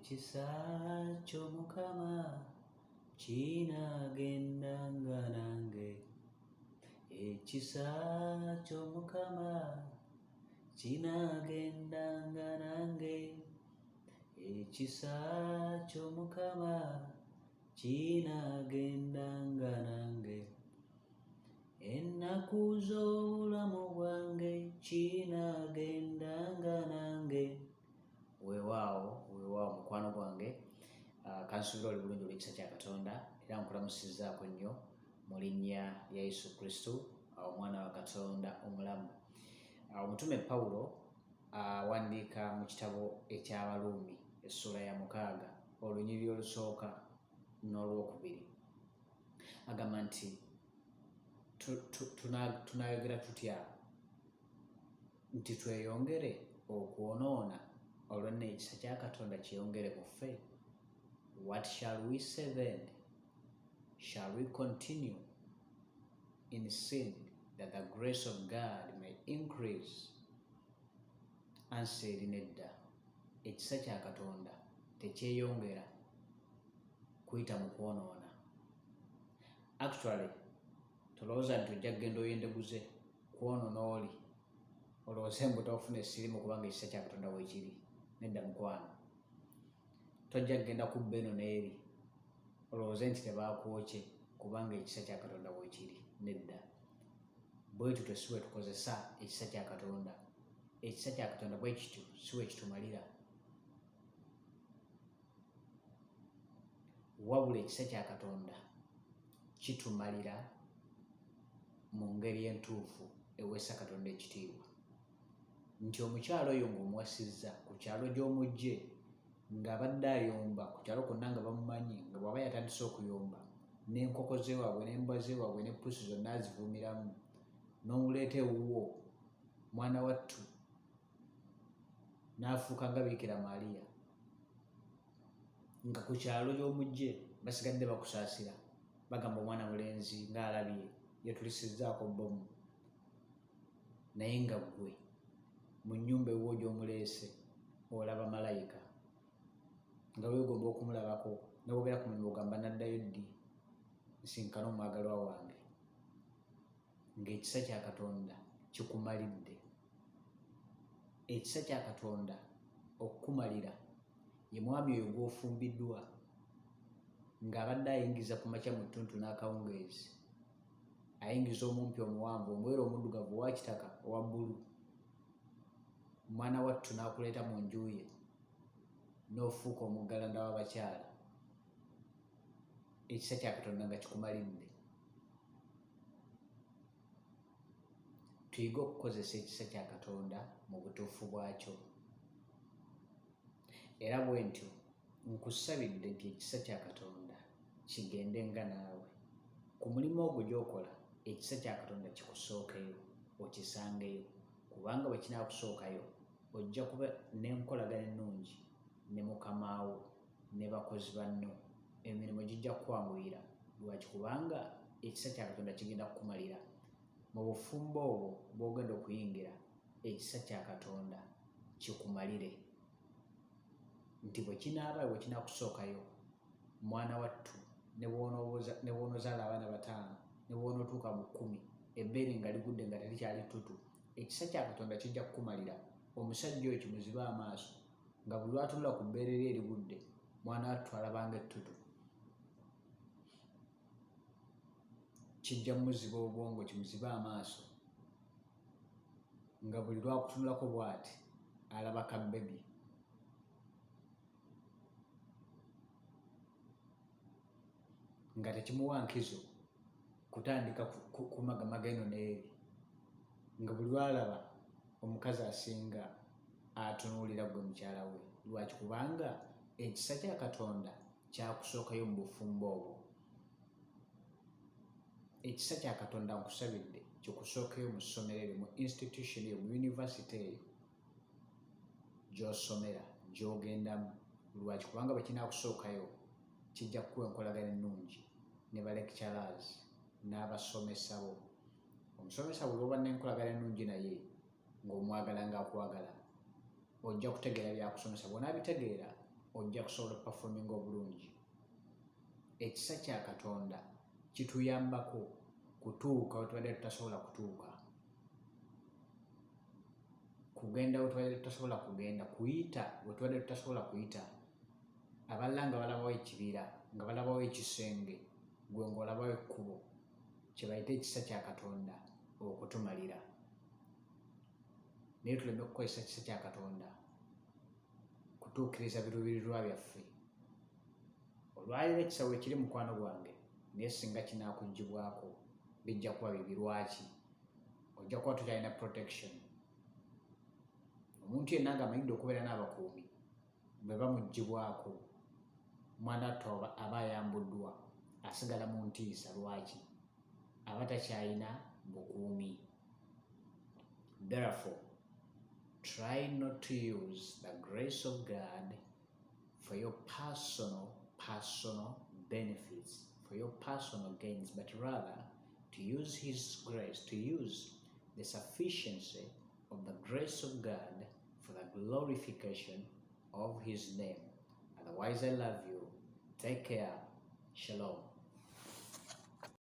Ekisa kyo Mukama kinaagendanga nange. Ekisa kyo Mukama kinaagendanga nange. Ekisa kyo Mukama kinaagendanga nange. Ennaku z'obulamu bwange kinaagendanga nange. Weewaawo, weewaawo mukwano gwange, ah, kansuubira oli bulungi olw'ekisa kya Katonda era nkulamusizzaako nnyo mu linnya lya Yesu Kristo, ah, omwana wa Katonda omulamu. Ah, omutume Pawulo awandiika mu kitabo eky'Abaruumi essuula ya 6 olunyiriri olusooka n'olwokubiri agamba nti tunaayogera tutya nti tweyongere okwonoona olwo nno ekisa kya Katonda kyeyongere mu ffe? What shall we say then? Shall we continue in sin that the grace of God may increase? Ansa eri nedda. Ekisa kya Katonda tekyeyongera kuyita mu kwonoona. Actually, tolowooza nti ojja kugenda oyendeguze kwono n'oli olowooze mbu tofuna esirimu kubanga ekisa kya Katonda weekiri. Nedda mukwano, tojja kugenda kubba eno n'eri olowooze nti tebakwokye kubanga ekisa kya Katonda weekiri. Nedda, bwe tutyo si bwe tukozesa ekisa kya Katonda. Ekisa kya Katonda bwe kityo si bwe kitumalira, wabula ekisa kya Katonda kitumalira mu ngeri entuufu eweesa Katonda ekitiibwa. Nti omukyala oyo ng'omuwasizza ku kyalo gy'omuggye ng'abadde ayomba ku kyalo kwonna nga bamumanyi nga bw'aba yatandise okuyomba n'enkoko z'ewaabwe n'embwa z'ewaabwe ne ppusi zonna azivumiramu n'omuleeta ewuwo mwana wattu n'afuuka nga Biikira Maria nga ku kyalo gy'omuggye basigadde bakusaasira bagamba omwana mulenzi ng'alabye yetulisizzaako bbomu naye nga ggwe mu nnyumba ewuwo gy'omuleese olaba malayika nga weegomba okumulabako ne bw'obeera ku mulimu ogamba naddayo ddi nsinkane omwagalwa wange ng'ekisa kya Katonda kikumalidde. Ekisa kya Katonda okukumalira ye mwami oyo gw'ofumbiddwa ng'abadde ayingiza ku makya mu ttuntu n'akawungeezi, ayingiza omumpi omuwanvu, omweru, omuddugavu, owa kitaka, owa bbulu, mwana wattu n'akuleeta mu nju ye n'ofuuka omuggalanda w'abakyala, ekisa kya Katonda nga kikumalidde. Tuyige okukozesa ekisa kya Katonda mu butuufu bwakyo. Era bwe ntyo nkusabidde nti ekisa kya Katonda kigende nga naawe. Ku mulimu ogwo gy'okola, ekisa kya Katonda kikusookeyo, okisangeyo, kubanga bwe kinaakusookayo, ojja kuba n'enkolagana ennungi ne mukama wo ne bakozi banno. Emirimu gijja kukwanguyira. Lwaki? Kubanga ekisa kya Katonda kigenda kukumalira. Mu bufumbo obwo bw'ogenda okuyingira, ekisa kya Katonda kikumalire. Nti bwe kinaaba bwe kinaakusookayo, mwana wattu, ne bw'onoozaala abaana bataano, ne bw'onootuuka mu kkumi, ebbeere nga ligudde nga terikyali ttutu, ekisa kya Katonda kijja kukumalira. Omusajja oyo kimuzibe amaaso nga buli lw'atunula ku bbeere lye erigudde, mwana wattu alabanga ettutu. Kijja muziba obwongo kimuzibe amaaso nga buli lwakutunulako bw'ati alaba ka bbebi. Nga tekimuwa nkizo kutandika kumagamaga eno n'eri nga buli lw'alaba omukazi asinga atunuulira ggwe mukyala we. Lwaki? Kubanga ekisa kya Katonda kyakusookayo mu bufumbo obwo. Ekisa kya Katonda nkusabidde kikusookeyo mu ssomero eryo, mu institution eyo, mu yunivasite eyo gy'osomera, gy'ogendamu. Lwaki? Kubanga bwe kinaakusookayo kijja kukuwa enkolagana ennungi ne ba lecturers n'abasomesa bo. Omusomesa buli lw'oba n'enkolagana ennungi naye ng'omwagala ng'akwagala, ojja kutegeera by'akusomesa. Bw'onaabitegeera Ojja kusobola okuperforminga obulungi. Ekisa kya Katonda kituyambako kutuuka wetubadde tutasobola kutuuka, kugenda wetubadde tutasobola kugenda, kuyita wetubadde tutasobola kuyita. Abalala nga balabawo ekibira, nga balabawo ekisenge, gwe ng'olabawo ekkubo. Kye bayita ekisa kya Katonda okutumalira. Naye tuleme kukozesa kisa kya Katonda kutuukiriza biruubirirwa byaffe. Olwaleero ekisa weekiri, mukwano gwange, naye singa kinaakuggyibwako bijja kuba bibi. Lwaki? Ojja kuba tokyalina protection. Omuntu yenna ng'amanyidde okubeera n'abakuumi, bwe bamuggyibwako, mwana attu aba ayambuddwa, asigala mu ntiisa. Lwaki? Aba takyalina bukuumi. Therefore, try not to use the grace of God for your personal benefits, for your personal gains, but rather to use his grace, to use the sufficiency of the grace of God for the glorification of his name. Otherwise, I love you. Take care. Shalom.